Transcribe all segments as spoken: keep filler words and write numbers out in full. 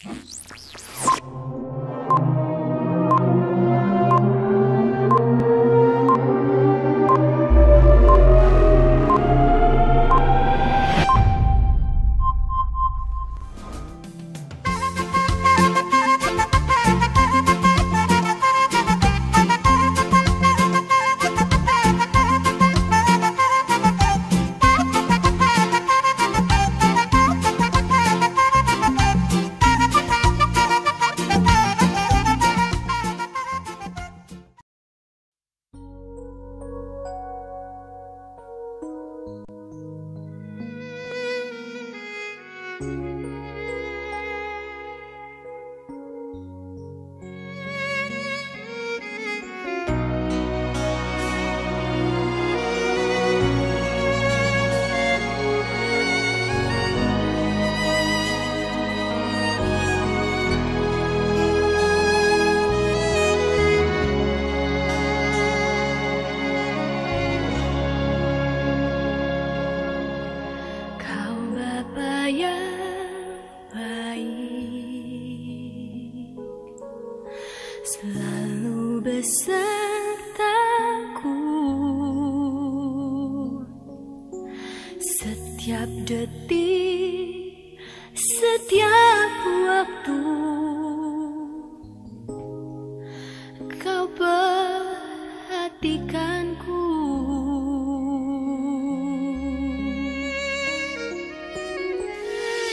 Kau Bapa yang baik, selalu besertaku, setiap detik, setiap waktu. Kau perhatikanku.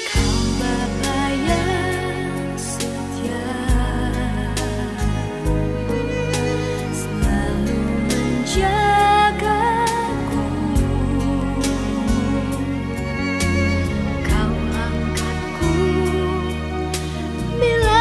Kau Bapa yang setia, selalu menjagaku. Kau angkatku bila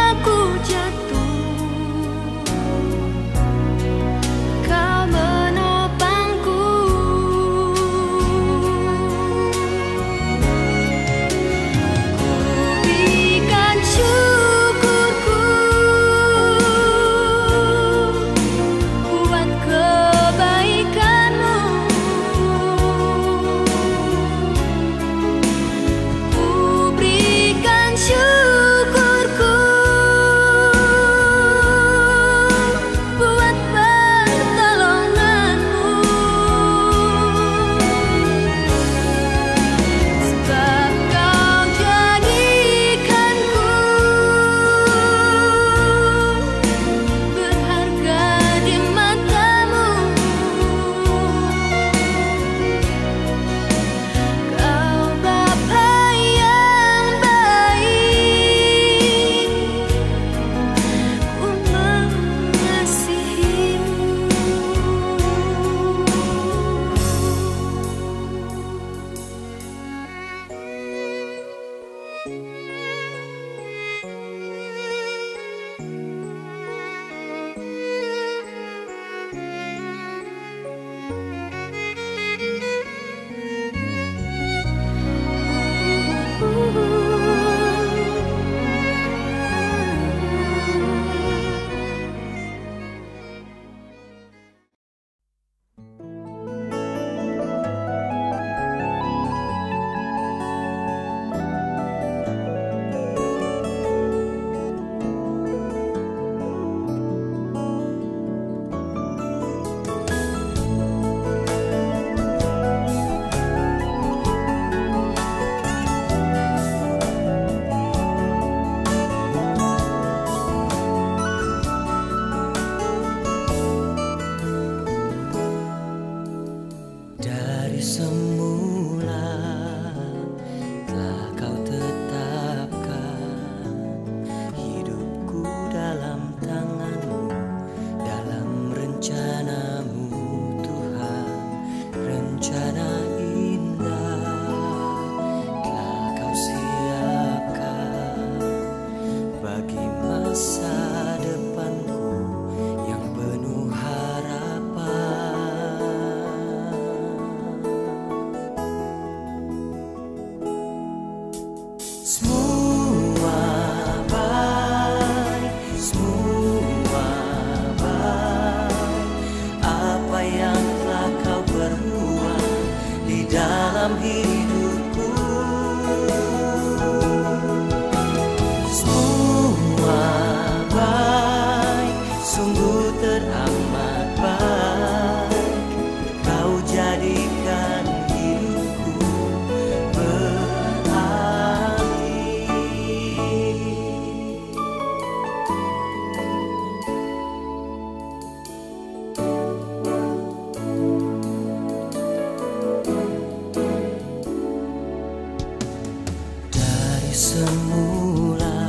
Mula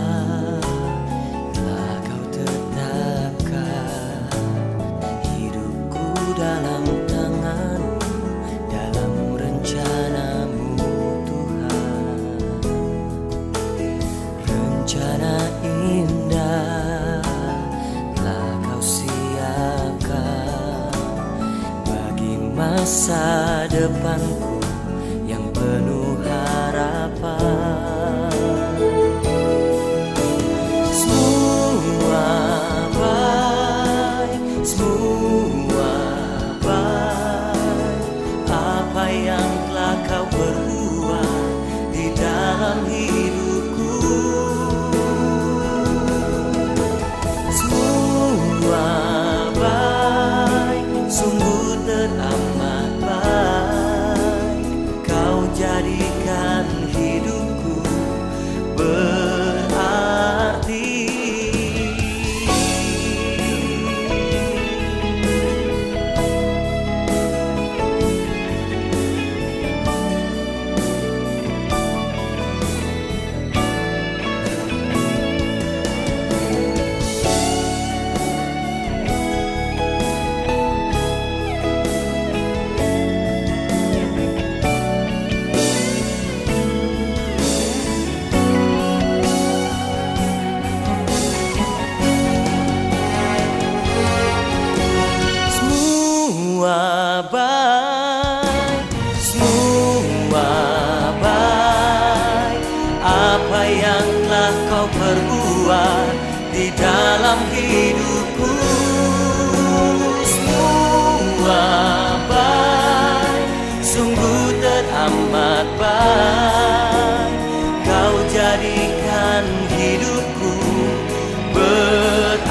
telah Kau tetapkan hidupku dalam tangan-Mu, dalam rencana-Mu, Tuhan. Rencana indah telah Kau siapkan bagi masa depanku yang penuh harapan. Semua baik, semua baik, apa yang telah Kau perbuat di dalam hidupku. Semua baik, sungguh teramat baik. Kau jadikan hidupku berarti. Semua baik, semua baik, apa yang telah Kau perbuat di dalam hidupku. Semua baik, sungguh teramat baik. Kau jadikan hidupku berarti.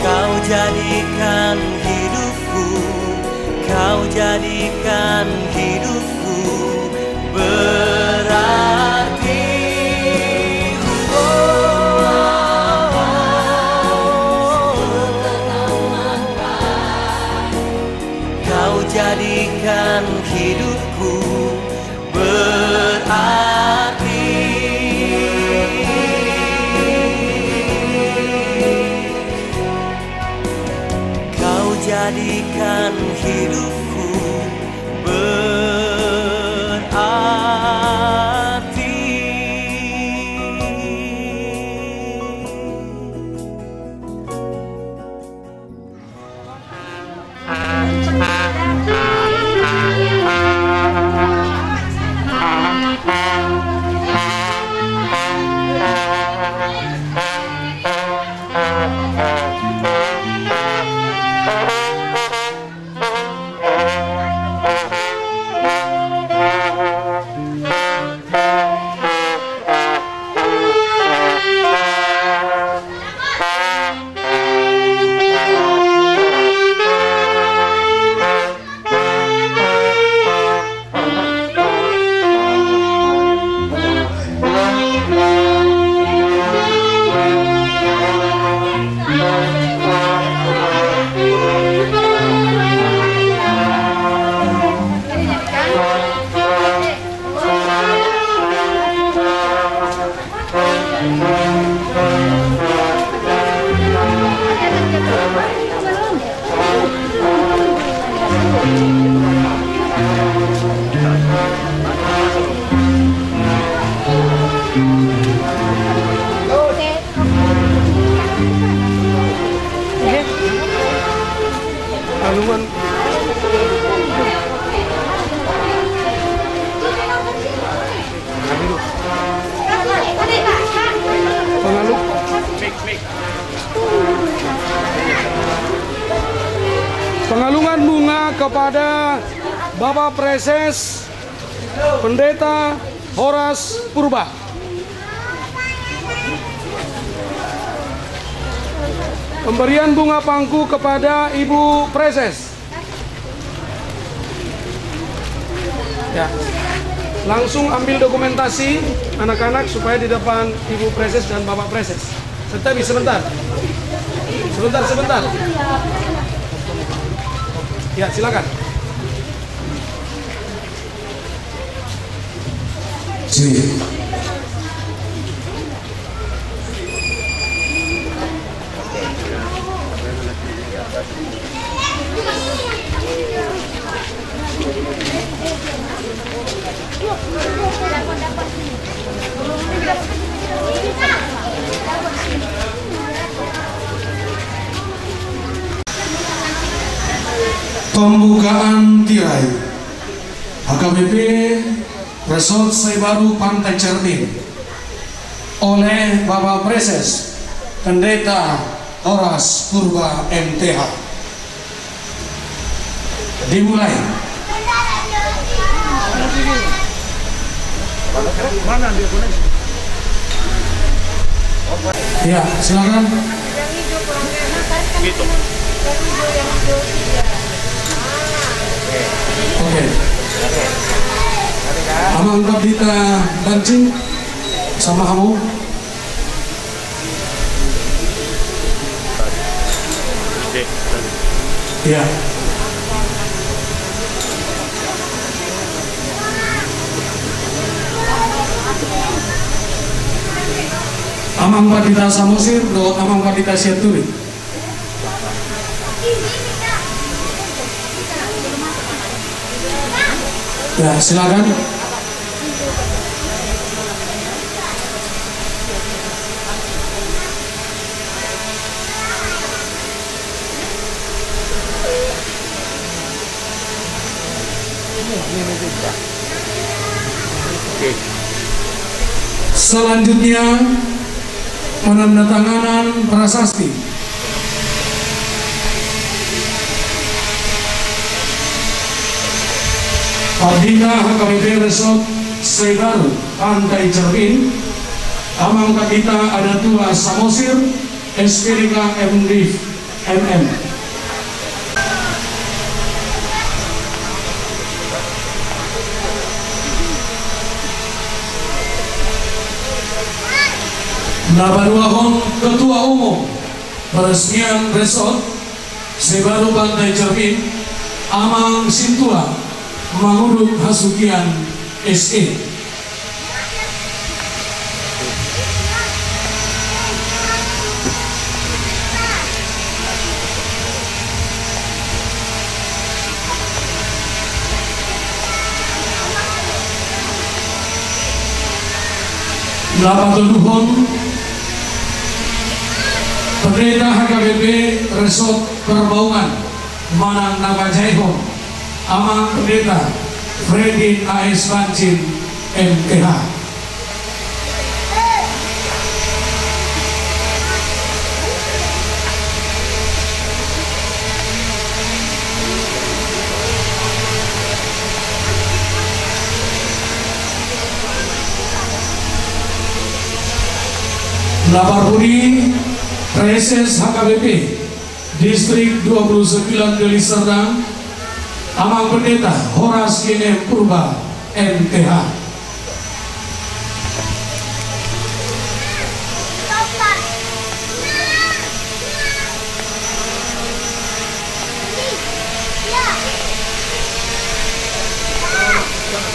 Kau jadikan hidupku, Kau jadikan hidupku berarti. Kau jadikan hidupku berarti. Kau jadikan hidupku berarti. Anuman. Pengalu-, pengalungan bunga kepada Bapak Praeses Pendeta Horas Purba. Pemberian bunga pangku kepada Ibu Praeses. Ya. Langsung ambil dokumentasi anak-anak supaya di depan Ibu Praeses dan Bapak Praeses. Tetapi sebentar. Sebentar, sebentar. Ya, silakan. Sini. Pembukaan tirai H K B P Resort Saibaru Pantai Cermin oleh Bapak Praeses Pendeta Horas Purba M T H. Dimulai. Ya, silakan. Oke. Amang Pandita Dancing, sama hamu. Ya. Amang Pandita Samosir dohot Amang Pandita Sianturi. Ya, silakan. Selanjutnya, penandatanganan prasasti. Pandita H K B P Resort Saibaru Pantai Cermin, Amang Pandita Adat Tua Samosir, S P D K, M Div, M M. Na paduahon, Ketua Umum Peresmian Resort Saibaru Pantai Cermin, Amang Sintua Mangudut Hasugian, S E. Na patoluhon, Pendeta H K B P Resort Perbaungan manang na pajaehon, Amang Pendeta Fredin A S Bancin, M T H. Na parpudi, Praeses H K B P Distrik dua puluh sembilan Deli Serdang, Amang Pendeta Horas Y M Purba, M T H.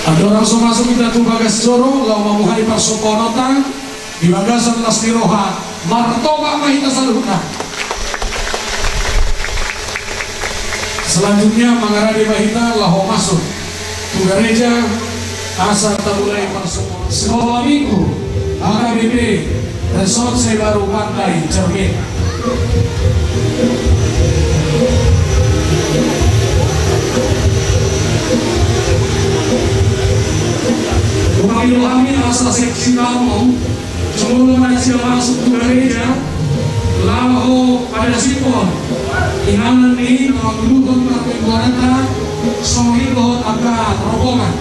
Andorang so masuk hita tu bagas joro laho mamuhai parsopoanta, di bagasan las ni roha, martopak ma hita saluhutna. Selanjutnya, mangarade ma hita laho masuk tu gareja, asa tamulai parsopoan. Sekolah Minggu H K B P Resort Saibaru Pantai Cermin. Upangido hami asa seksi tamu, jumolo ma nasida masuk tu gareja, laho padasihon inganan ni na mangudut parmingguanta, songon i dohot angka rombongan.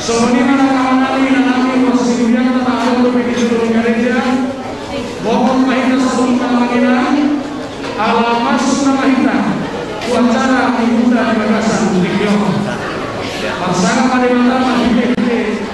Songon i ma na amang nami, inang nami, proses ibudian na tahadopi di jolo ni gareja. Mohon ma hita saluhutna amang inang, ala masuk ma hita tu acara ni huta di bagasan tingki on. Marsangap ma Debata marhite-hite.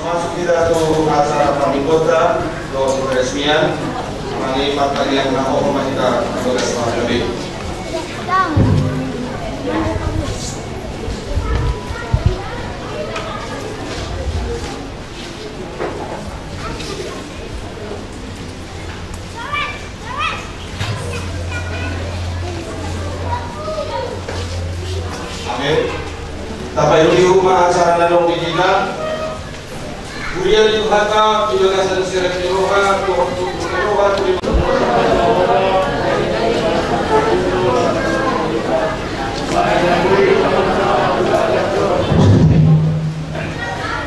Masuk hita tu acara pamingguonta, dohot peresmian, mani martangiang na hohom ma hita, dohot semangat lebih. Amin. Tapaihut-ihut ma acara na adong di hita. Huria ni Tuhanta, di bagasan serep ni roha, dohot tutu ni roha, tu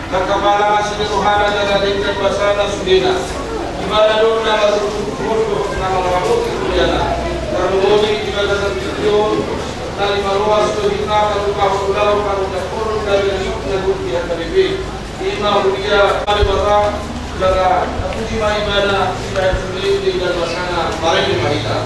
Nang kapala asi ni rohana jala denggan basana sudena. Di mana do na marhundul dohot na mangaramoti huriana. Tarlumobi di bagasan tingki on, na lima roha sude hita, tarlumobi ulaon parundakhon gabe na suk na gok di H K B P. Ima huria Debata, jala tapuji ma Ibana, dibahen sude denggan basana, marende ma hita.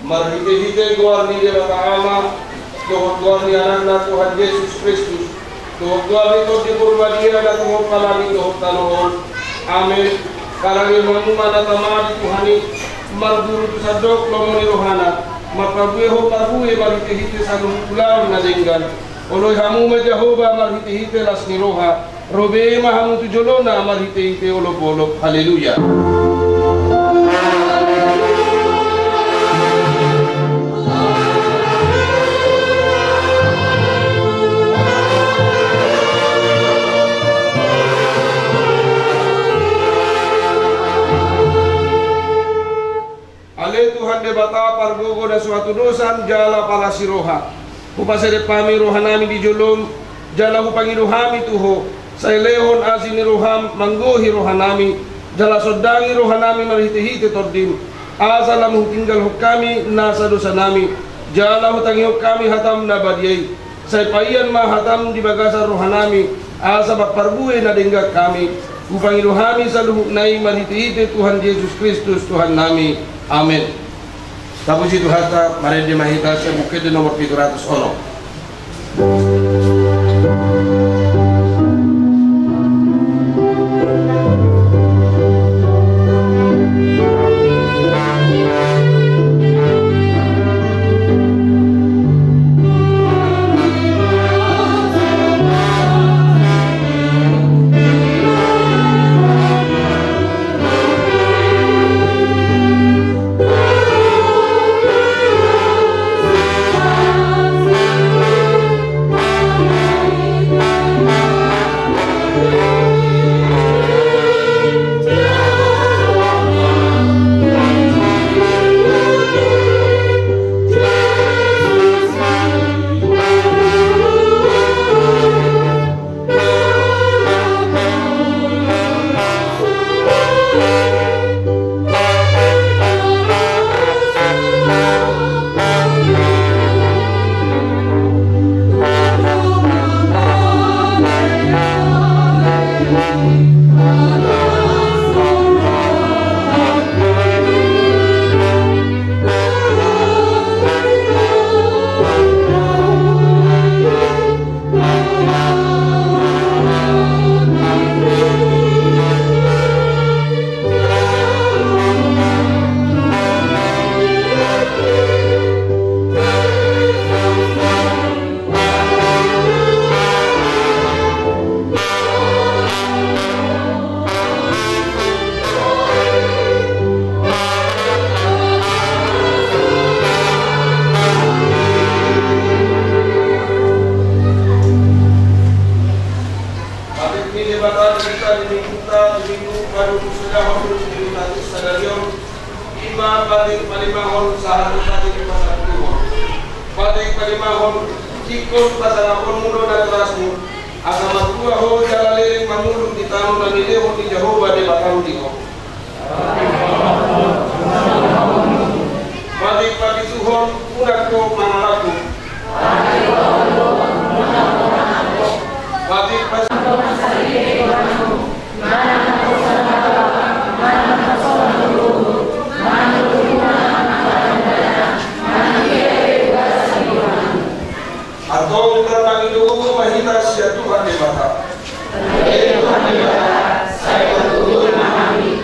Marhite-hite goar ni Debata Ama, dohot goar ni Anakna Tuhan Jesus Kristus, dohot goar ni Tondi Porbadia na tumompa langit dohot tano on. Amen. Parange hamu ma na tama di Tuhan i, marguru tu sandok lomo ni rohana, marpabuehon parbue marhite-hite saluhut ulaon na denggan. Oloi hamu ma Jahowa marhite-hite las ni roha, ro be ma hamu tu jolona marhite-hite olop-olop. Haleluya. Ale Tuhan Debata pargogo na so hatudosan jala parasi roha, hupaserep hami rohanami di jolom, jala hupangido hami tu Ho, sai lehon asi ni roham manggohi rohanami, Jala sondangi rohanami marhitehite Tondim, asa lam hutinggalhon hami nasa dosanami, jala hutangihon hami hatam na badia i. Sai paian ma hatam di bagasan rohanami, asa marparbue na denggan hami. Hupangido hami saluhutna i marhitehite Tuhan Jesus Kristus Tuhannami. Amen. Tapuji Tuhanta. Marende ma hita sian Buku Ende nomor pitu ratus onom. Patik ni Debata di hita di Minggunta di Minggu paduahpulu sada on, di Minggu sadari on, ima patik palimahon sahat patik pasampuluhon. Patik palimahon, ingkon pasangaponmu do natorasmu, asa matua ho jala leleng mangolu di tano na nilehon ni Jahowa Debatam di ho. Patik papituhon, unang ho mangalangkup. Patik pas- Antong tarpangido ma hita sian Tuhan Debata. Ale Tuhan Debata, sai partuturon ma hami,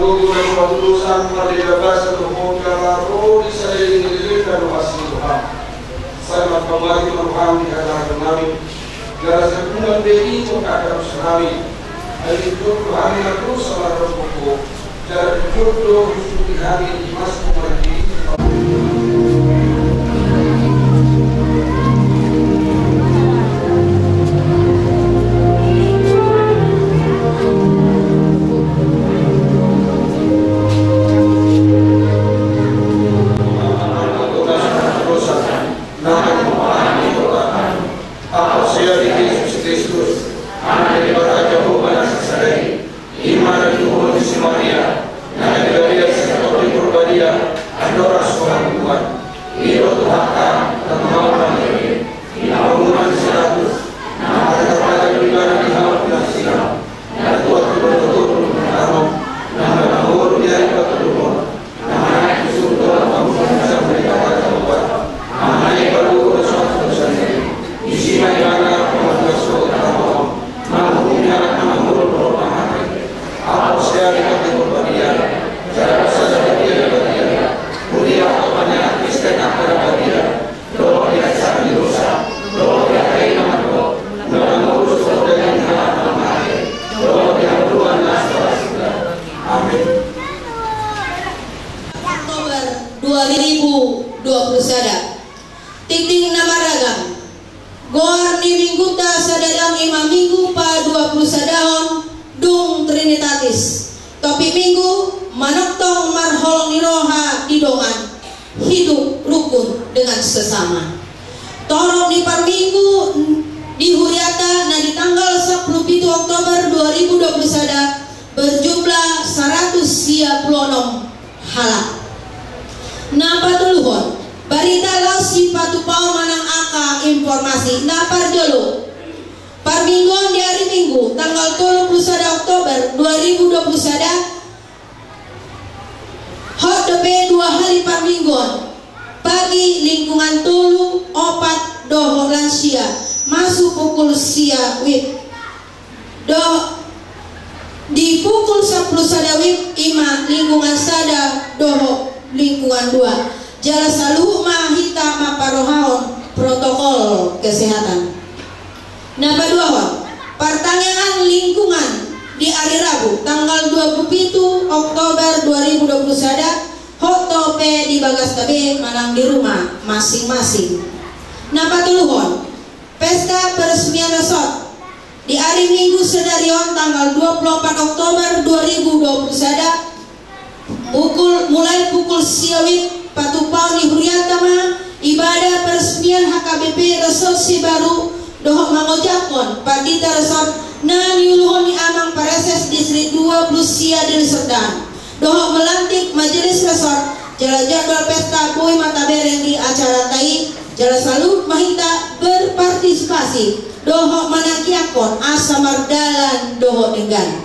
Dohot panghutusan pardebatan dohot jala ro di saleleng ni lelengna do asi ni roham. Sai marpanguapi ma roham di hajahaton nami. Jala sai unang be i tongka dosa nami. Ai jotjot do hami na dosa marhite Ho. Jala jotjot do husuhuti hami di masa na marhite. Huparsaea di Jesus Kristus, Anak ni Debata Jahowa na sasada i, i ma na diuhum ni si Maria, na gabe sian Tondi Porbadia, andorang so habubuhan. I do Tuhanta, na tumangihon i, di panguhuman ni si Pilatus, na marhata tagan do ibana di hau pinansial, na tuat tu banua toru, na tano, na mangolu di ari patoluhon. Oktober dua ribu dua puluh sada. Tingting na marragam. Goar ni Minggunta sadari on i ma Minggu paduapulusadahon dung Trinitatis. Topik Minggu, manongtong marholong ni roha di dongan. Hidup rukun dengan sesama. Torop ni parminggu di huriata na di tanggal sampulu pitu Oktober dua ribu dua puluh sada berjumlah saratus sia pulu onom halak. Na patoluhon, barita laos sipatupaon manang angka informasi. Na parjolo, parmingguon di ari Minggu tanggal tolu pulu sada Oktober dua ribu dua puluh sada, hot dope dua hali parmingguon, bagi lingkungan tolu, opat dohot lansia, masuk pukul sia wib. Do, di pukul sampulu sada wib i ma lingkungan sada dohot lingkungan dua. Jala saluhut ma hita mamparrohahon protokol kesehatan. Na paduahon, partangiangan lingkungan di ari Rabu tanggal dua pulu pitu Oktober dua ribu dua pulu sada, hot dope di bagasta be manang di rumah masing-masing. Na patoluhon, pesta peresmian resort di ari Minggu sadari on tanggal dua pulu opat Oktober dua ribu dua pulu sada, pukul, mulai pukul sia wib patupaon ni huriata ma ibadah peresmian H K B P Resort Sibaru dohot mangojakhon pandita resort na niuluhon ni Amang Praeses Distrik dua pulu sia Deli Serdang. Dohot melantik majelis resort, jala jadwal pesta boi ma tabereng di acaranta i, jala saluhut ma hita berpartisipasi dohot manangkiangkon asa mardalan dohot denggan.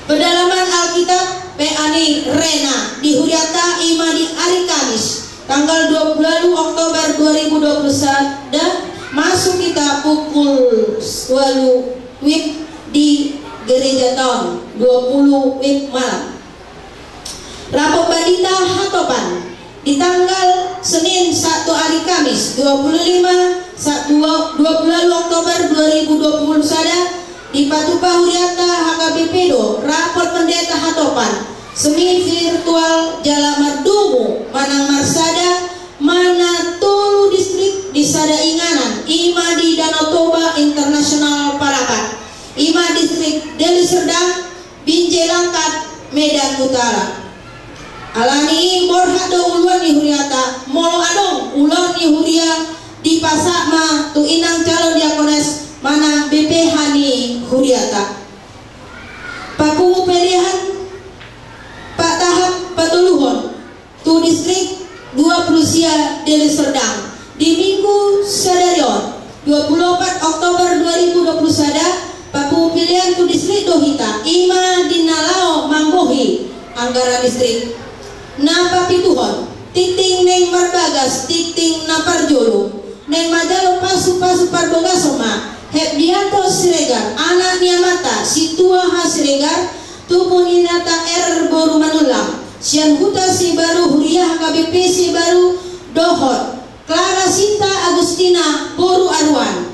Pendalaman Alkitab P A ni Rena di huriata i ma di ari Kamis tanggal dua pulu walu Oktober dua ribu dua pulu sada, masuk hita pukul walu wib di gereja town, dua pulu wib malam. Rapot pandita hatopan di tanggal Senin sahat tu ari Kamis dua pulu lima sa-, dua, dua pulu walu Oktober dua ribu dua pulu sada, dipatupa huriata H K B P do rapot pendeta hatopan semi virtual jala mardomu manang marsada ma na tolu distrik di sada inganan, i ma di Danau Toba International Parapat, i ma distrik Deli Serdang, Binjai Langkat, Medan Utara. Alani i borhat do uluan ni huriata, molo adong ulaon ni huria dipasahat ma tu inang calon diakones manang B P H ni huriata. Papungu pelehan patahap patoluhon tu distrik dua pulu sia Deli Serdang. Di Minggu sadari on, dua pulu opat Oktober dua ribu dua pulu sada, papungu pelehan tu distrik do hita, i ma di na laho mambohi anggaran distrik. Na papituhon, tingting naeng marbagas, tingting na parjolo, naeng manjalo pasupasu parbagason ma Herdianto Siregar, anak ni amanta Situa H Siregar, tubu ni inanta R boru Manullang, sian huta Sibaru, huria H K B P Sibaru, dohot Clara Sinta Agustina boru Aruan,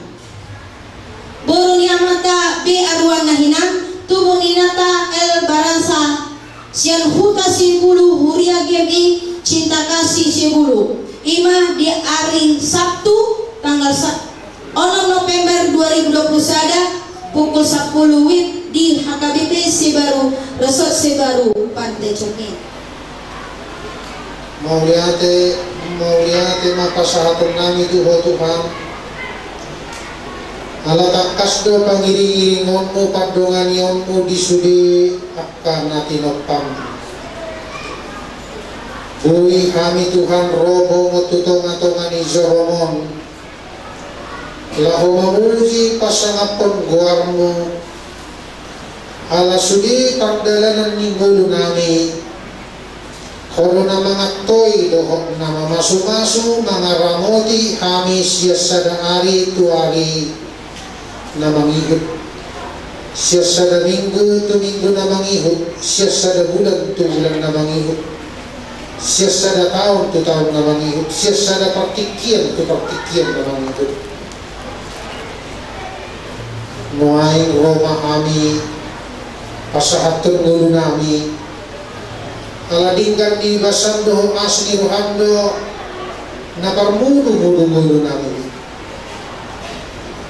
boru ni amanta B Aruan na hinan, tubu ni inanta L Barasa, sian huta Sibulu, huria G M I Cinta Kasih Sibulu. I ma di ari Sabtu tanggal sa-, onom November dua ribu dua puluh sada, pukul sapuluh wib di H K B P Sibaru, Resort Sibaru, Pantai Cermin. Mauliate, mauliate ma pasahaton nami tu Ho Tuhan. Ala tangkas do pangiringiringonmu, pandonganionmu di sude angka na tinompam. Boi hami Tuhan ro bongot tu tongatonga ni joro-Mu on, laho mamuji pasangaphon goarmu. Ala sude pardalanan ni ngolu nami, Ho do na mangantoi dohot na mamasumasu, mangaramoti hami sian sada ari tu ari na mangihut, sian sada minggu tu minggu na mangihut, sian sada bulan tu bulan na mangihut, sian sada taon tu taon na mangihut, sian sada partingkian tu partingkian na mangihut. Nuaeng ro ma hami pasahathon ngolu nami, ala denggan ni basaM dohot asi ni rohaM do na parmudumudu ngolu nami.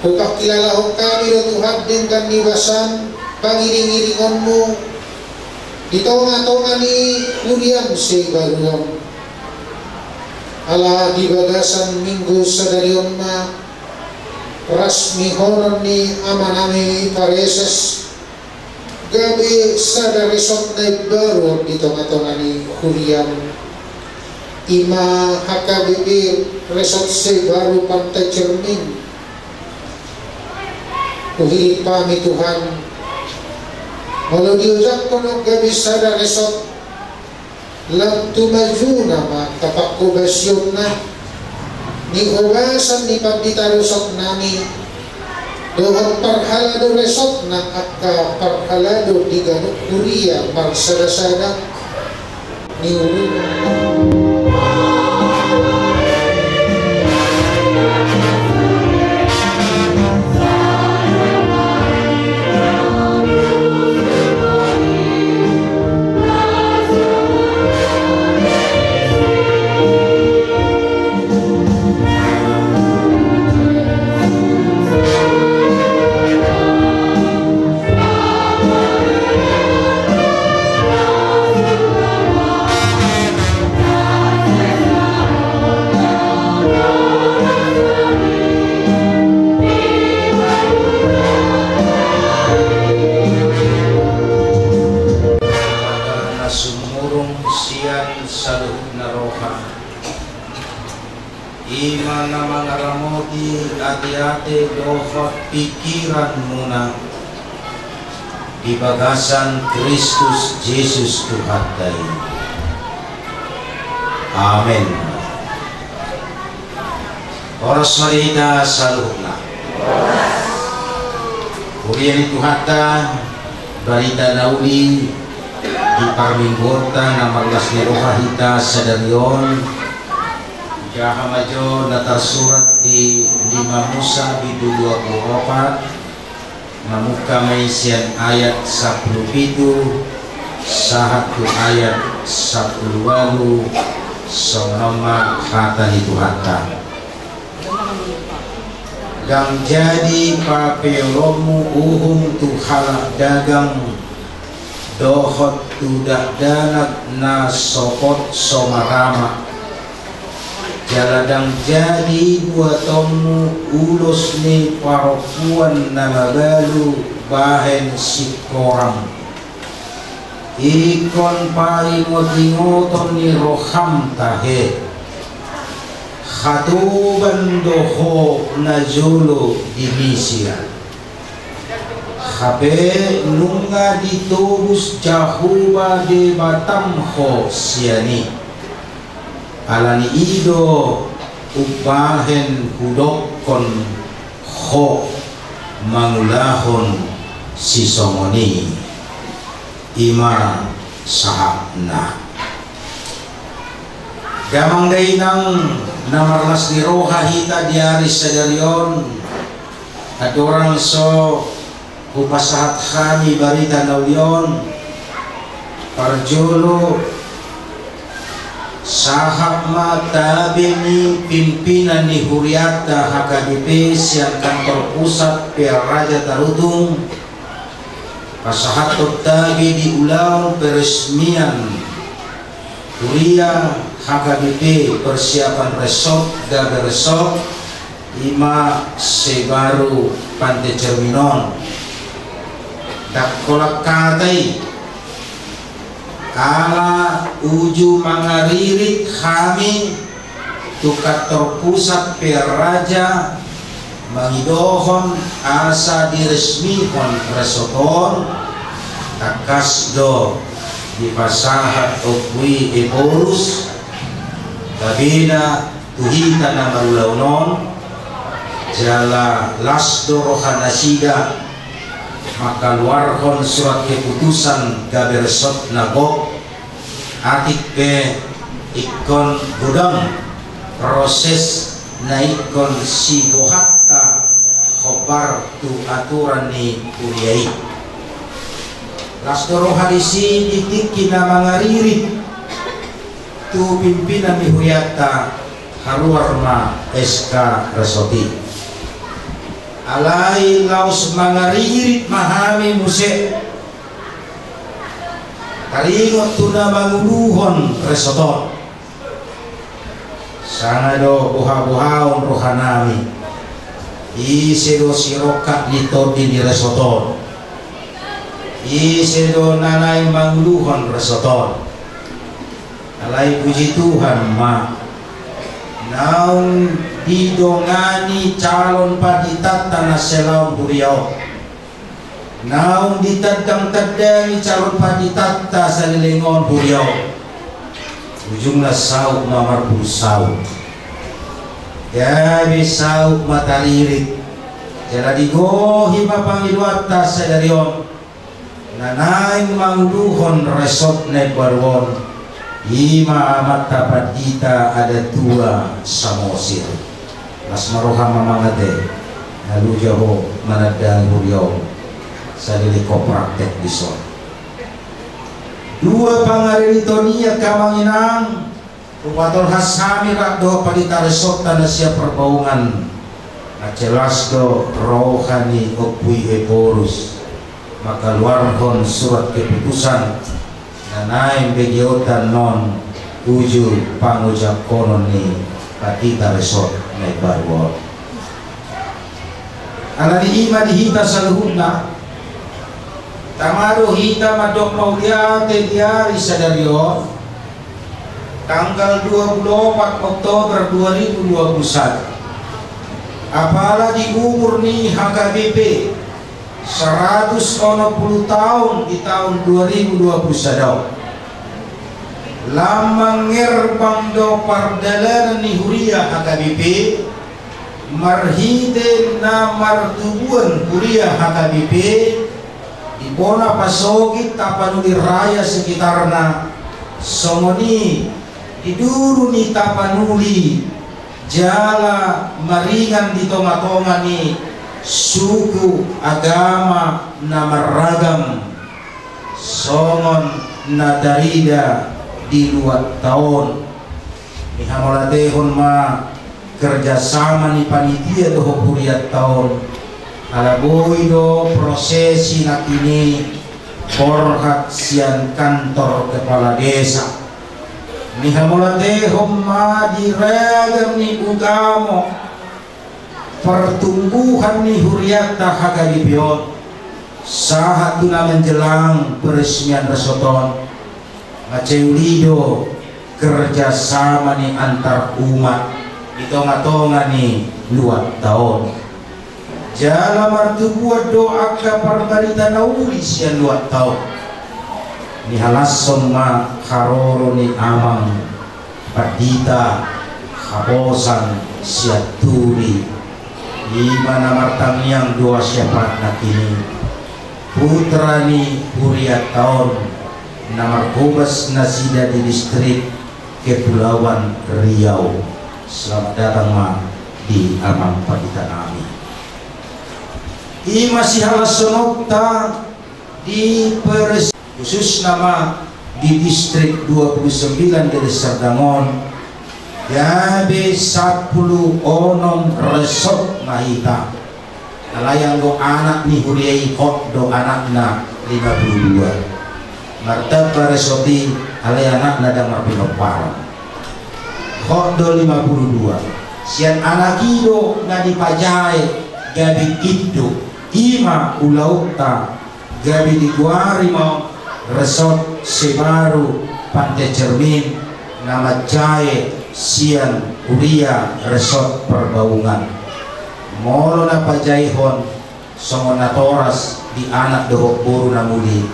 Hupangkilalahon hami do Tuhan denggan ni basaM, pangiringiringonMu di tongatonga ni huriaM Sibaru on. Ala di bagasan minggu sadari on ma rasmihonon ni amanami Praeses gabe sada resort na imbaru di tongatonga ni huriaM, i ma H K B P Resort Sibaru Pantai Cermin. Huhirim hami Tuhan, molo diojakhon on gabe sada resort, lam tu majuna ma angka panghobasionna, nihobasan ni pandita resort nami, dohot parhalado resort nang angka parhalado di ganup huria marsadasada ni ulu. Na sumurung sian saluhutna roha, i ma na mangaramoti ateate dohot pingkiranmuna di bagasan Kristus Jesus Tuhanta i. Amen. Horas ma di hita saluhutna. Huria ni Tuhanta, barita na uli di parmingguonta na marlas ni roha hita sadari on. Jaha ma jo na tarsurat di lima Musa bindu dua pulu opat, mamungka ma i sian ayat sampulu pitu sahat tu ayat sampulu ualu. Songon on ma hata ni Tuhanta. Ndang jadi papeolonmu uhum tu halak dagang dohot tu dakdanak na sopot so marama. Jala ndang jadi buatonmu ulos ni parompuan na mabalu bahen singkoram. Ingkon paingotingoton ni roham tahe, hatoban do ho najolo di Misia. Hape nunga ditobus Jahowa Debatam ho sian i. Ala ni i do umbahen hudokkon ho mangulahon sisongon i. I ma sahatna. Damang dainang na marlas ni roha hita di ari sadari on, andorang so hupasahat hami barita na uli on, parjolo sahat ma tabe ni pimpinan ni hurianta H K B P sian kantor pusat Pearaja Tarutung, pasahathon tabe di ulaon peresmian huria H K B P, persiapan resort, gabe resort, i ma sebaru Pante Cermin on. Ndang holan hata i, ala uju mangaririt hami tu kantor pusat Pearaja mangidohon asa diresmihon resort on, tangkas do dipasahat Ompu i Ephorus, tabena tu hita na marulaon on, jala las do rohanasida mangkaluarhon surat keputusan gabe resort na gok. Atik pe ingkon godang proses na ingkon siboatta hombar tu aturan ni huria i. Las do roha disi di tingki na mangaririt tu pimpinan ni hurianta, haruar ma S K resort i. Alai laos mangaririt ma hami muse taringot tu na manguluhon resort on. Sanga do bohabohaon rohanami, ise do sirongkap ni tondi ni resort on, ise do na naeng manguluhon resort on. Alai puji Tuhan ma, naung didongani calon panditanta na sialaon huria on, naung ditandangtandangi calon panditanta saleleng on huria on, ujungna saut ma marpudun saut. Gabe saut ma taririt, jala digohi ma pangidoanta sadari on. Na naeng manguluhon resort na imbaru on, i ma amanta pandita adat tua Samosir. Las ma roha ma mangate, na loja ho manandangi huria on, saleleng ho praktek dison. Dua pangaririton i, angka amang inang, hupatolhas hami rap dohot pandita resortta na sian Parbaungan. Mansai las do roha ni Ompu i Ephorus mangkaluarhon surat keputusan na naeng begeonta annon uju pangojangkonon ni pandita resort na imbaru on. Alani i ma di hita saluhutna, tama do hita mandok mauliate di ari sadari on, tanggal dua puluh opat Oktober dua ribu dua puluh satu. Apala di umur ni H K B P saratus onom puluh taon di taon dua ribu dua puluh sada on, lam mangerbang do pardalanan ni huria H K B P, marhite na martubuan huria H K B P di bona pasogit Tapanuli Raya sekitarna, songon i di duru ni Tapanuli, jala maringan di tongatonga ni suku agama na marragam, songon na tarida di luatta on. Nihamauliatehon ma kerjasama ni panitia dohot huriatta on, ala boi do prosesi nangkin i borhat sian kantor kepala desa. Nihamauliatehon ma di ragam ni ugamo partumbuhan ni huriatta H K B P on, sahat tu na menjelang peresmian resort on. Mansai uli do kerjasama ni antar umat di tongatonga ni luatta on. Jala martubuan do angka parbarita na uli sian luatta on. Nihalashon ma haroro ni amang pandita haposan sian Turi, i ma na martangiang dua siapat nangkin i. Putra ni hurianta on na marhobas nasida di distrik Kepulauan Riau. Selamat datang ma di amang pandita nami. I ma sihalashononta di pres-, khususna ma di distrik dua puluh sembilan Deli Serdang on, gabe sampulu onom resort ma hita. Alai anggo anak ni huria i hot do anakna lima puluh dua. Martamba resort i alai anakna ndang marpinomparan. Hot do lima puluh dua. Sian anak i do na dipajae gabe induk, i ma ulaonta gabe digoari ma on Resort Sebaru Pantai Cermin na manjae sian huria Resort Perbaungan. Molo na pajaehon songon natoras di anak dohot boru na muli,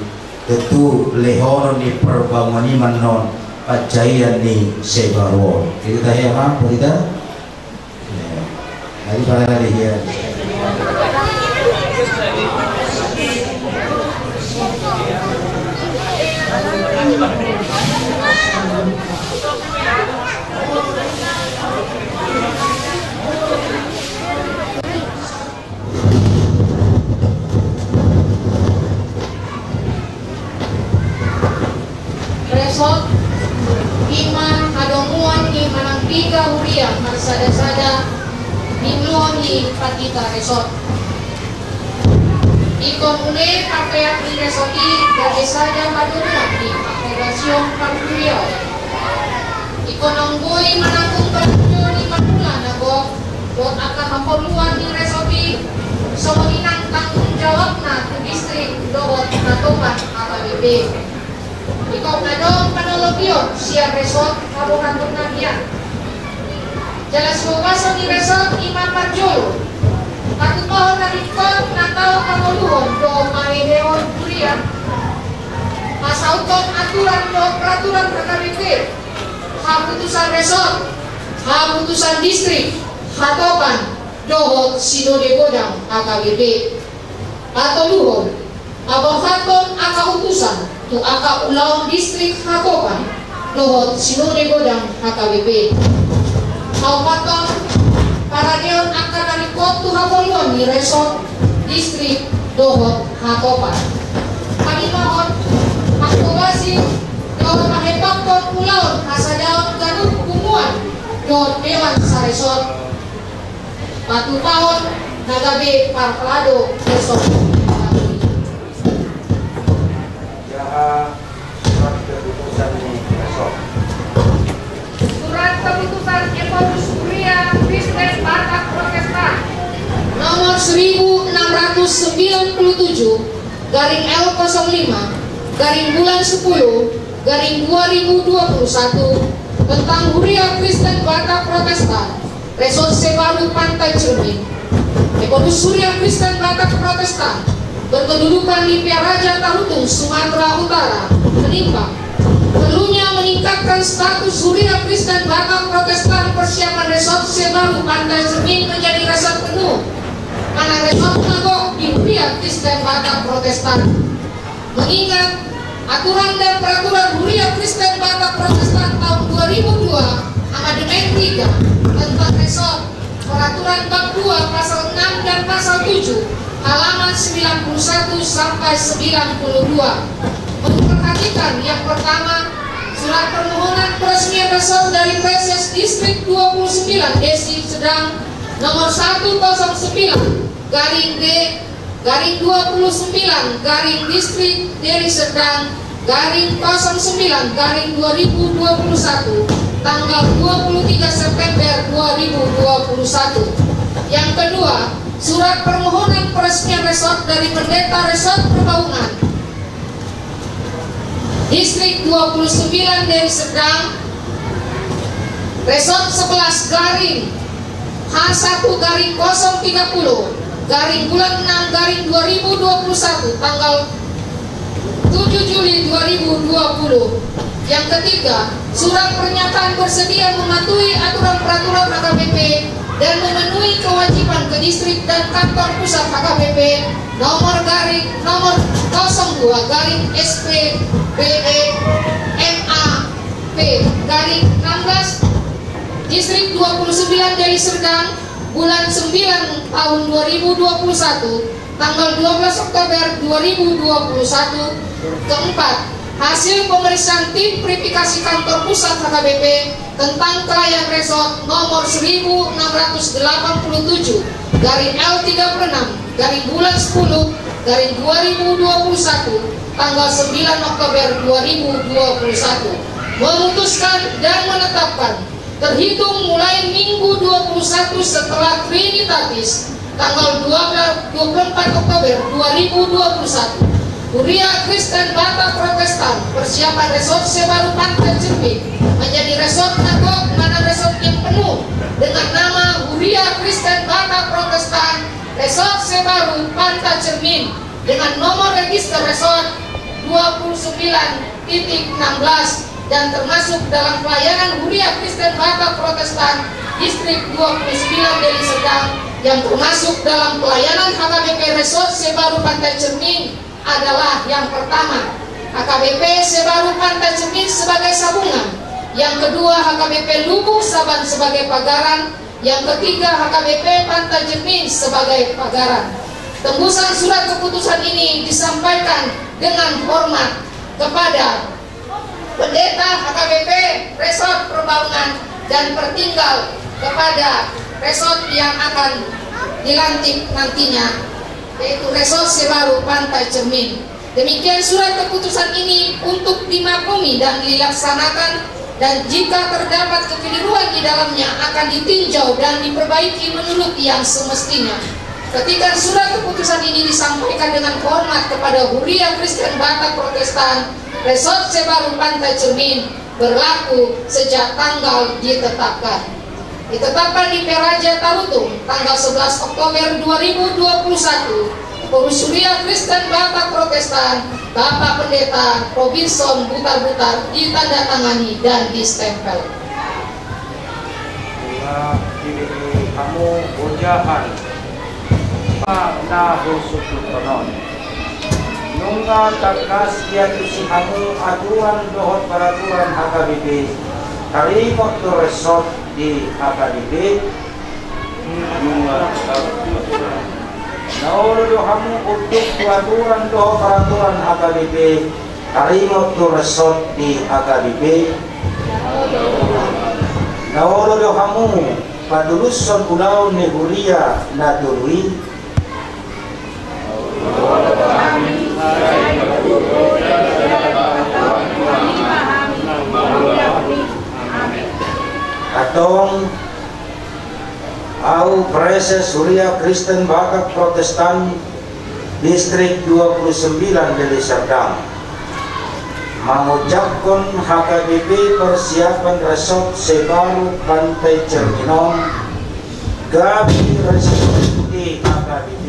tentu lehonon ni Perbaungan i ma annon panjaean ni Sebaru on. Itu tahe apa, Pendeta? Jadi pada tadi dia. Resort, i ma hadomuan ni manang piga huria marsadasada di luo ni pandita resort. Ingkon ule papeak ni resort i gabe sada hadomuan ni panghobasion parhuriaon. Ingkon anggo i mananggung badan ni parhuriaon na gok, dohot angka haporluan ni resort i, songon i nang tanggung jawabna tu distrik dohot hatopan H K B P. Ingkon adong panolopion sian resort hamu hamu na hian. Jala sihobason ni resort i ma parjolo, patupahon na ringkot na tau pangoluhon dohot pangehehon huria, pasauthon aturan dohot peraturan H K B P, haputusan resort, haputusan distrik, hatopan, dohot sinode godang H K B P. Patoluhon, paborhathon angka utusan tu angka ulaon distrik hatopan dohot sinode godang H K B P. Paopathon, paradeon angka na ringkot tu haporluan ni resort, distrik dohot hatopan. Palimahon, panghobasi dohot panghepangkon ulaon hasadaon ganup punguan dohot dewan saresort. Patupahon na gabe parhalado resort. Jaha surat keputusan ni resort. Surat keputusan Ephorus Huria Kristen Batak Protestan nomor seribu enam ratus sembilan puluh tujuh garing L kosong lima garing bulan sepuluh garing dua ribu dua puluh satu tentang Huria Kristen Batak Protestan Resort Sebaru Pantai Cermin. Ephorus Huria Kristen Batak Protestan berkedudukan di Pea Raja Tarutung, Sumatera Utara, menimbang perlunya meningkatkan status Huria Kristen Batak Protestan persiapan Resort Sebaru Pantai Cermin menjadi resort penuh, mana resort na gok di Huria Kristen Batak Protestan. Mengingat aturan dan peraturan Huria Kristen Batak Protestan tahun dua ribu dua, Amandemen tiga, tentang resort, peraturan bab dua pasal enam dan pasal tujuh, halaman sembilan puluh satu sampai sembilan puluh dua. Memperhatikan yang pertama, surat permohonan peresmian resort dari Praeses Distrik dua puluh sembilan Deli Serdang nomor satu kosong sembilan garing D garing dua puluh sembilan garing Distrik Deli Serdang garing kosong sembilan garing dua ribu dua puluh satu, tanggal dua puluh tiga September dua ribu dua puluh satu. Yang kedua, surat permohonan peresmian resort dari Pendeta Resort Perbaungan Distrik dua puluh sembilan Deli Serdang, Resort sebelas garing H satu garing kosong tiga puluh garing bulan enam garing dua ribu dua puluh satu, tanggal tujuh Juli dua ribu dua puluh. Yang ketiga, surat pernyataan bersedia mematuhi aturan peraturan H K B P dan memenuhi kewajiban ke distrik dan kantor pusat H K B P Nomor garing, nomor kosong dua garing S P B E M A P garing enam belas, Distrik dua puluh sembilan Deli Serdang, bulan sembilan tahun dua ribu dua puluh satu, tanggal dua belas Oktober dua ribu dua puluh satu. Keempat, hasil pemeriksaan tim verifikasi kantor pusat H K B P tentang klien resort nomor seribu enam ratus delapan puluh tujuh garing L tiga puluh enam garing bulan sepuluh garing dua ribu dua puluh satu, tanggal sembilan Oktober dua ribu dua puluh satu, memutuskan dan menetapkan, terhitung mulai Minggu dua puluh satu setelah Trinitatis, tanggal dua belas, dua puluh empat Oktober dua ribu dua puluh satu, Huria Kristen Batak Protestan persiapan Resort Sebaru Pantai Cermin menjadi resort na gok, mana resort yang penuh, dengan nama Huria Kristen Batak Protestan Resort Sebaru Pantai Cermin, dengan nomor register resort dua puluh sembilan titik enam belas, dan termasuk dalam pelayanan Huria Kristen Batak Protestan Distrik dua puluh sembilan Deli Serdang, yang termasuk dalam pelayanan H K B P Resort Sebaru Pantai Cermin adalah yang pertama, H K B P Sebaru Pantai Cermin sebagai sabungan, yang kedua, H K B P Lubuk Saban sebagai pagaran, yang ketiga, H K B P Pantai Cermin sebagai pagaran. Tembusan surat keputusan ini disampaikan dengan hormat kepada Pendeta H K B P Resort Perbaungan dan pertinggal kepada resort yang akan dilantik nantinya, yaitu Resort Sebaru Pantai Cermin. Demikian surat keputusan ini untuk dimaklumi dan dilaksanakan, dan jika terdapat kekeliruan di dalamnya akan ditinjau dan diperbaiki menurut yang semestinya. Petikan surat keputusan ini disampaikan dengan hormat kepada Huria Kristen Batak Protestan Resort Sebaru Pantai Cermin, berlaku sejak tanggal ditetapkan. Ditetapkan di Peraja Tarutung, tanggal sebelas Oktober dua ribu dua puluh satu, Pengurus Huria Kristen Batak Protestan, Bapak Pendeta Robinson Butar-Butar, ditandatangani dan distempel. Nunga dibereng hamu ojahan ma na husungkuthon on. Nunga tangkas diantusi hamu aturan dohot peraturan H K B P, taringot tu resort di H K B P. Nunga tangkas. Na olo do hamu unduk tu aturan dohot peraturan H K B P, taringot tu resort di H K B P? Na olo do hamu patulushon ulaon ni huria na tolu i? Antong, ahu Praeses Huria Kristen Batak Protestan Distrik dua puluh sembilan Deli Serdang, mangucapkon H K B P persiapan Resort Sebaru Pantai Cermin on gabe resort di H K B P.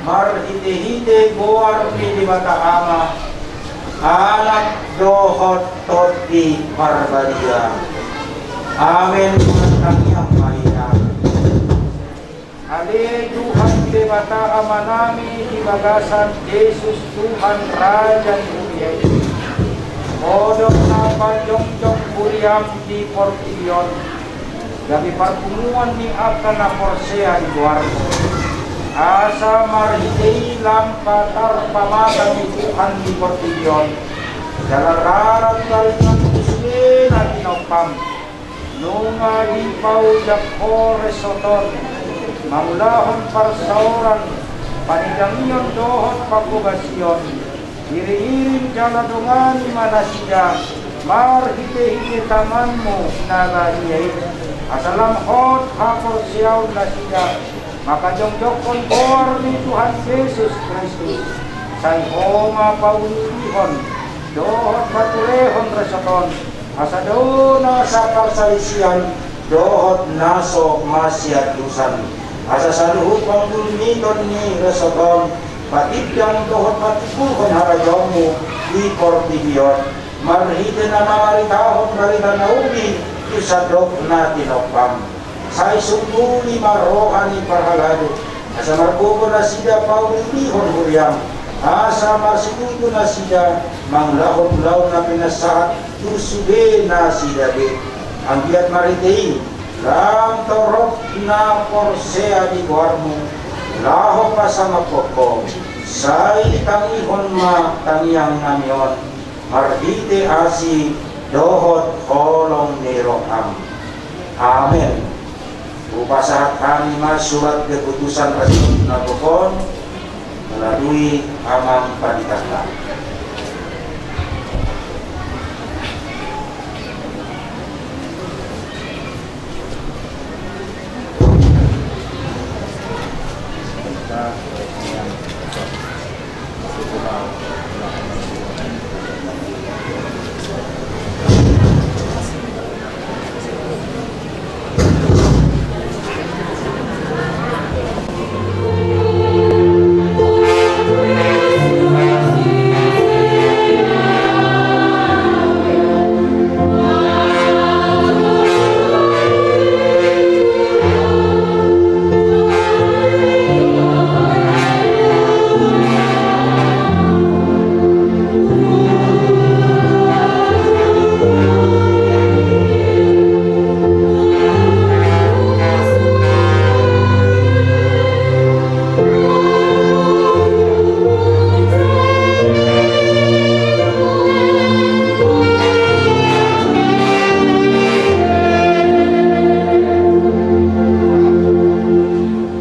Marhite-hite goar ni Debata Ama, Anak dohot Tondi Parbadia. Amen. Martangiang ma hita. Ale Tuhan Debata Amanami di bagasan Jesus Tuhan Raja ni huria i, Ho do na pajongjong huriam di portibi on, gabe parpunguan ni angka na porsea di goarmu. Asa marhite i lam patar pamata ni Tuhan di portibi on, jala rarang taringot tu sude na tinompam. Nunga dipaojak Ho resort on mangulahon parsaoran, panindangion dohot panghobasion. Iring-iring jala dongani ma nasida marhite-hite tanganmu na badia i, asa lam hot haporseaon nasida manjongjonghon goar ni Tuhan Jesus Kristus. Sai Ho ma paulihon dohot patulehon resort on, asa dao nasa parsalisian dohot na so masiandusan. Asa saluhut panggulmiton ni resort on patindang dohot patimbulhon harajaonmu di portibi on, marhite na mamaritahon barita na uli tu sandok na tinompam. Sai sungkuli ma roha ni parhalado, Asa margogo nasida paulihon huriam, asa marsiutu nasida mangulahon ulaon na pinasahat tu sude nasida be. Anggiat marhite i, lam torop na porsea di goarmu, laho pasangaphon ho, sai tangihon ma tangiangnami on, marhite asi dohot holong ni roham. Amen. Hupasahat hami ma surat keputusan resort na gok on, melalui amang pandita.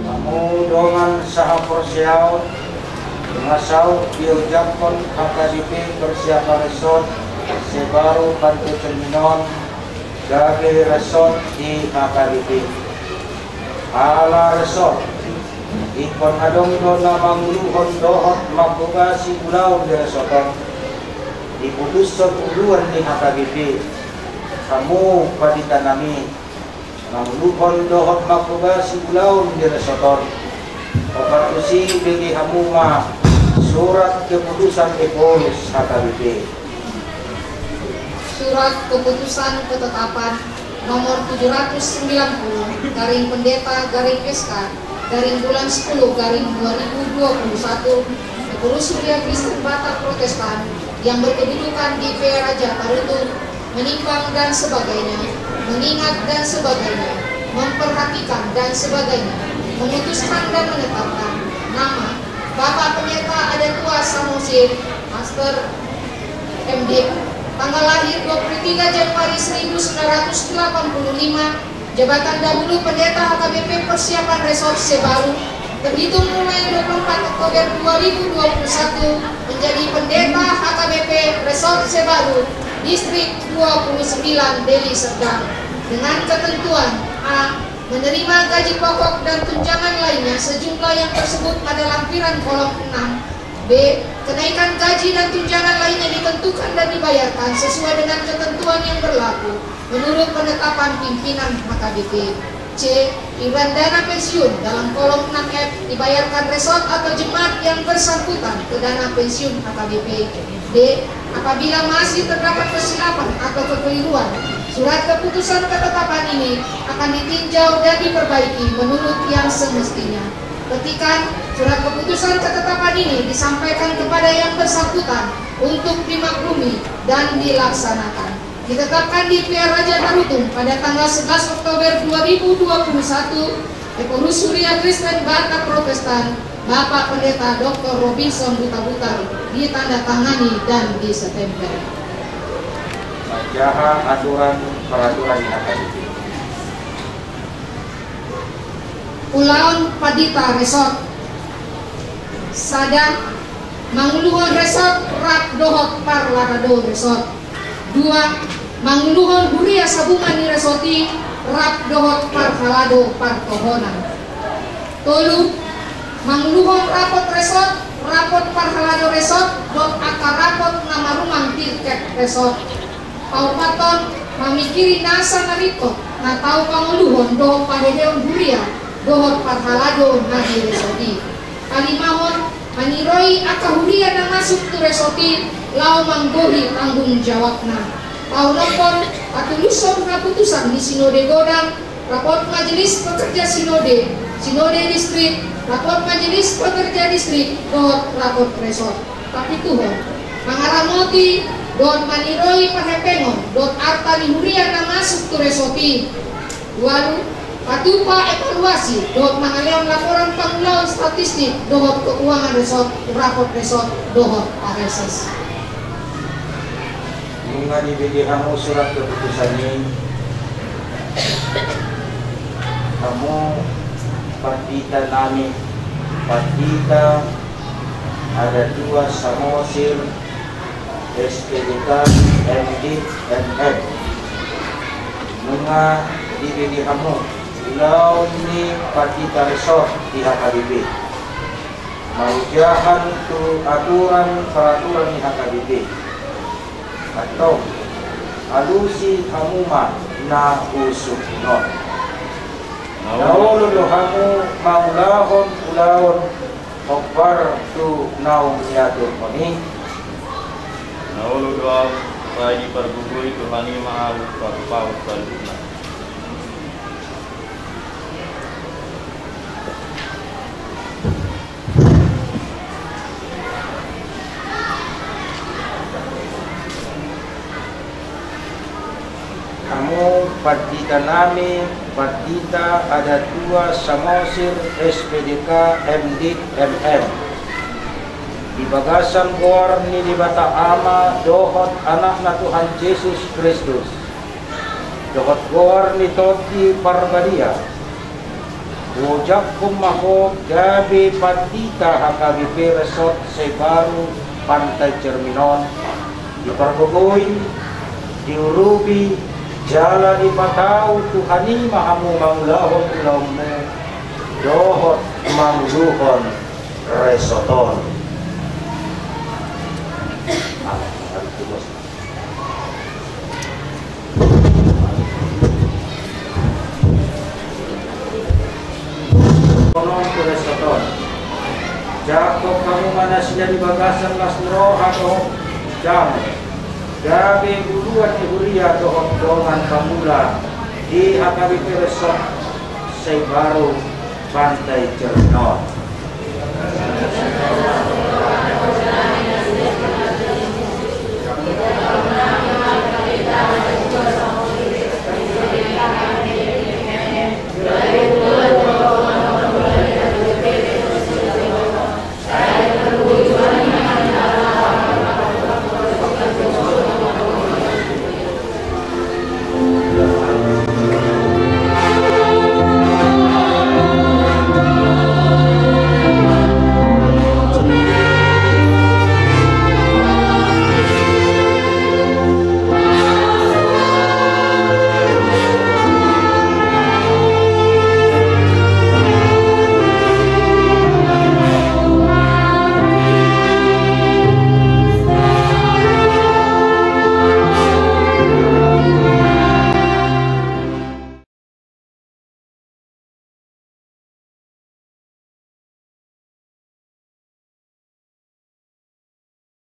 Hamu dongan sahaporseaon, nunga saut diojakhon H K B P persiapan resort Sebaru Pantai Cermin on, gabe resort di H K B P. Ala resort, ingkon adong do na manguluhon dohot manghobasi ulaon di resort on, diputushon uluan ni H K B P. Hamu panditanami, manguluhon dohot manghobasi ulaon di resort on. Opat tusi bege hamu ma surat keputusan Ephorus H K B P. Surat keputusan ketetapan nomor tujuh ratus sembilan puluh garing pendeta garing S K garing bulan sepuluh garing dua ribu dua puluh satu, Ephorus Huria Kristen Batak Protestan yang berkedudukan di P R Raja Tarutung, menimbang dan sebagainya, mengingat dan sebagainya, memperhatikan dan sebagainya, memutuskan dan menetapkan nama Bapak Pendeta Adatua Samosir, Master, M D, tanggal lahir dua puluh tiga Januari seribu sembilan ratus delapan puluh lima, jabatan dahulu Pendeta H K B P Persiapan Resort Sebaru, terhitung mulai dua puluh empat Oktober dua ribu dua puluh satu, menjadi Pendeta H K B P Resort Sebaru, Distrik dua puluh sembilan, Deli Serdang, dengan ketentuan: A, menerima gaji pokok dan tunjangan lainnya sejumlah yang tersebut pada lampiran kolom enam. B, kenaikan gaji dan tunjangan lainnya ditentukan dan dibayarkan sesuai dengan ketentuan yang berlaku menurut penetapan pimpinan H K B P. C, iuran dana pensiun dalam kolom enam F dibayarkan resort atau jemaat yang bersangkutan ke dana pensiun H K B P. D, apabila masih terdapat kesilapan atau kekeliruan, surat keputusan ketetapan ini akan ditinjau dan diperbaiki menurut yang semestinya. Petikan: surat keputusan ketetapan ini disampaikan kepada yang bersangkutan untuk dimaklumi dan dilaksanakan. Ditetapkan di P R Raja Tarutung pada tanggal sebelas Oktober dua ribu dua puluh satu, Ephorus Huria Kristen Batak Protestan, Bapak Pendeta Doktor Robinson Hutabutar, ditandatangani dan disestempel. Manjaha aturan peraturan yang akan dipilih. Ulaon pandita resort. Sada, manguluhon resort rap dohot parhalado resort. Dua, manguluhon huria sabungan ni resort i rap dohot parhalado partohonan. Tolu, manguluhon rapot resort, rapot parhalado resort dohot angka rapot na marumang tirket resort. Paopathon, mamingkiri nasa na ringkot na tau pangoluhon dohot paheheon huria dohot parhalado na di resort i. Palimahon, maniroi angka huria na masuk tu resort i laho manggohi tanggung jawabna. Paonomhon, patulushon haputusan ni sinode godang, rapot majelis pekerja sinode, Sinode Distrik, Rapot Majelis Pekerja Distrik dohot Rapot Resort. Tapituhon, mangaramoti dohot maniroi parhepengon dohot arta ni huria na masuk tu resort i. Ualu, patupa evaluasi dohot mangalehon laporan pangulaon statistik dohot keuangan resort, rapot resort dohot pareses. Nunga dibege hamu surat keputusan i, hamu pandita nami, pandita Adatua Samosir, S P D K, M Div, M M. Nunga dibege hamu ulaon ni pandita resort di H K B P, maujahan tu aturan peraturan ni H K B P. Antong, alusi hamu ma na husungkun on. Na olo do hamu mangulahon ulaon hombar tu naung niaturhon i? Na olo do ahu, sai dipargogoi Tuhan i ma ahu parupahu saluhutna. Hamu pandita nami, pandita Adatua Samosir, S P D K, M Div, M M. Di bagasan goar ni Debata Ama dohot Anakna Tuhan Jesus Kristus, dohot goar ni Tondi Parbadia, huojakhon ma ho gabe pandita H K B P Resort Saibaru Pantai Cermin on, dipargogoi, diurupi, jala dipatau Tuhan i ma hamu mangulahon ulaonmu dohot manguluhon resort on. Onom tu resort on. Jangkon hamu ma nasida di bagasan las ni roha dohot dame, gabe buluan ni huria dohot dongan pangula di H K B P Resort Saibaru Pantai Cermin on.